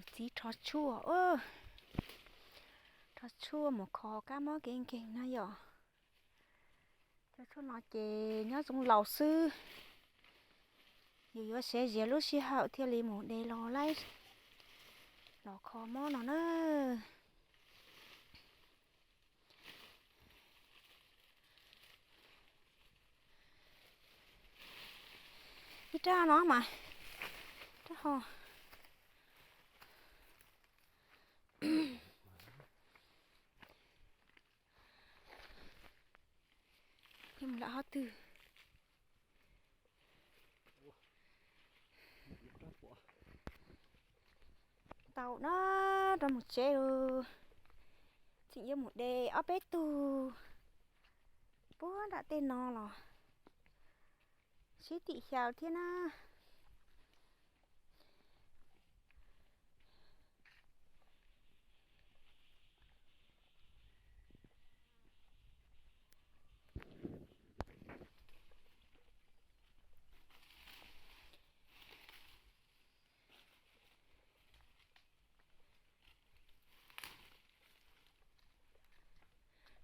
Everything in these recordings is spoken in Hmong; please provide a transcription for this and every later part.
Txiv rho tshuaj, rho tshuaj mus kho kab mob kev nkeeg no yom. Cov tshuaj no ces nyob zoo laus xwb, yus yuav siav zias lub sij hawm thiaj li mus de los laib los kho mob no na. Ib rab no mas, rab ho. Mus lawm qhov twg? Tau na, rov mus tsev lawm. Tseem yuav mus de ob peb tug puag nram tej no los sib tim xyaw thiab na.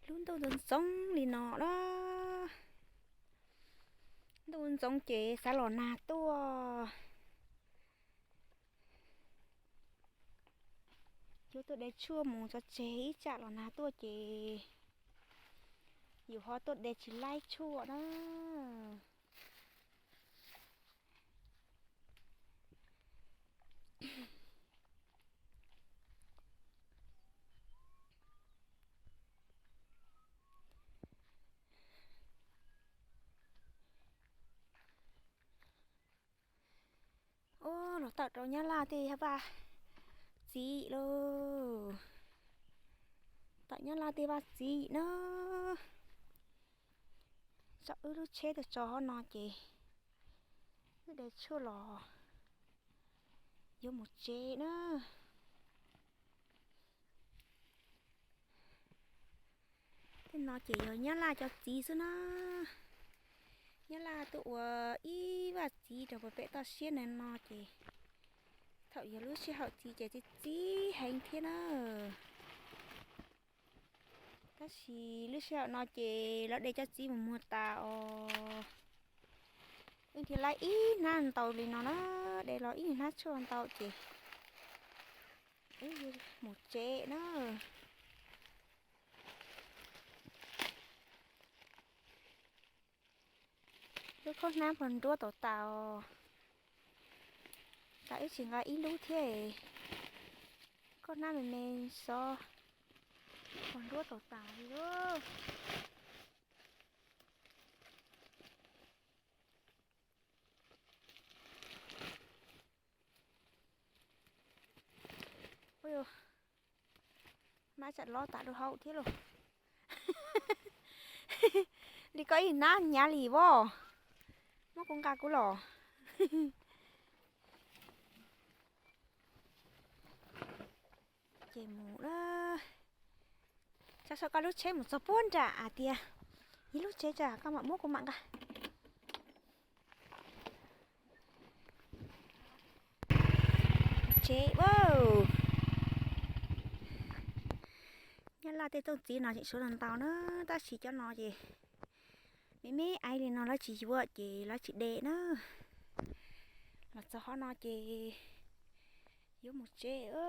Lub ntuj ntxoov ntxoov li no na, ntuj ntxoov ces xav los nag tuaj. Yuav tuaj de tshuaj mus tso tseg, ib tsam los nag tuaj ces yus ho tuaj de tsis laib tshuaj na. Ub, los tawm rau Nyab Laj tej vaj txiv lauj. Tawm Nyab Laj tej vaj txiv na. Tso wb lub tsheb tuaj tso hov no ces wb de tshuaj los yuav mus tsev na. Tej no ces yog Nyab Laj cov txiv xwb na. Nyab Laj tuaj ua ib vaj txiv rau puag pem toj siab na no ces thaum yog lub sij hawm txiv ces txiv txiv heev thiab na. Tab sis lub sij hawm no ces lawv de cov txiv mus muag tas os. Wb thiaj laib ib hnab ntau li no na, de los ib hnab tshuaj ntau ces wb mus tsev na. Lub khaub hnab pos nruab tau tas, tas wb tsis nqa ib lub thiab. Khaub hnab me me xov pos nruab tau tas li lauj. Mab tsam lob tas rau hauv thiab lauj. Li koj ib hnab hnyav li voj. Muab kuv nqa kuv los. Ces mus na. Tso so koj lub tsheb mus txog puag nram hais tias ib lub tsev tso koj mam muab kuv mam nqa. Tsev a. Nyab Laj tej txiv no tseem suav los ntau na, tab sis cov no ces me me aiv li no lawv tsis yuav ces lawv tsis de na. Los txog hov no ces yuav mus tsev a.